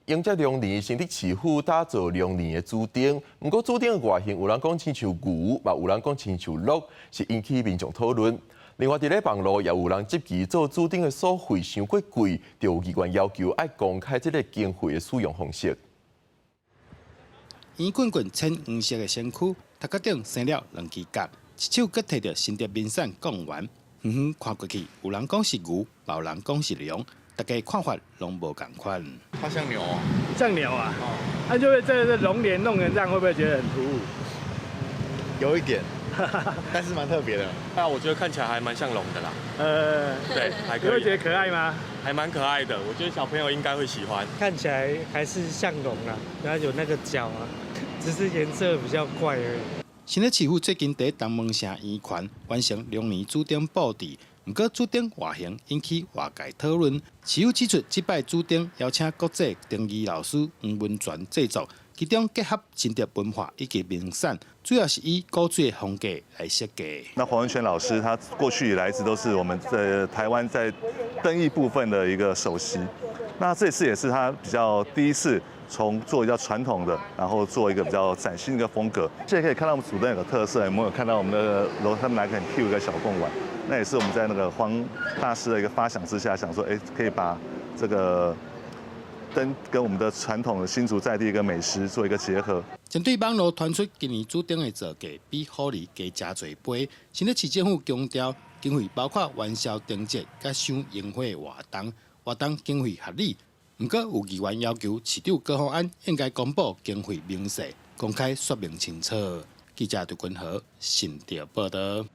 迎接龍年，新竹市府打造龍年的主燈，毋過主燈的外形有人講親像牛，嘛有人講親像鹿，是引起民眾討論。另外，佇咧網路也有人質疑做主燈的所費傷過貴，就有議員要求愛公開這個經費的使用方式。圓滾滾淺黃色的身軀，頭殼頂生了兩支角，一手閣提著新竹民產貢丸，遠遠看過去，有人講是牛，嘛有人講是龍。大家看法攏無仝款。它像牛啊，像牛啊，那就會這龍年弄成這樣，會不會覺得很突兀？有一點，但是蠻特別的。那我覺得看起來還蠻像龍的啦。對，還可以。你會覺得可愛嗎？還蠻可愛的，我覺得小朋友應該會喜歡。看起來還是像龍啊，然後有那個角啊，只是顏色比較怪而已。新竹市府最近佇東門城圓環完成龍年主燈佈置。毋過主燈外形引起外界討論。市府指出，這擺主燈邀請國際燈藝老師黃文全製作，其中結合新竹文化以及名產，主要是以古錐的風格來設計。那黃文全老師，他過去以來一直都是我們在台灣在燈藝部分的一個首席。那這次也是他比較第一次從做比較傳統的，然後做一個比較嶄新的一個風格。現在可以看到我們主燈有個特色，有沒有看到我們的樓他們拿個很 cute 一個小貢丸？那也是我們在那個黃大師的一個發想之下，想說，哎，可以把這個燈跟我們的傳統的新竹在地一個美食做一個結合。針對網路傳出今年主燈的造價比虎年加誠濟倍，新竹市政府強調，經費包括元宵燈節佮賞櫻花活動，活動經費合理。毋過有議員要求市長高虹安應該公布經費明細，公開說明清楚。記者杜君和新竹報道。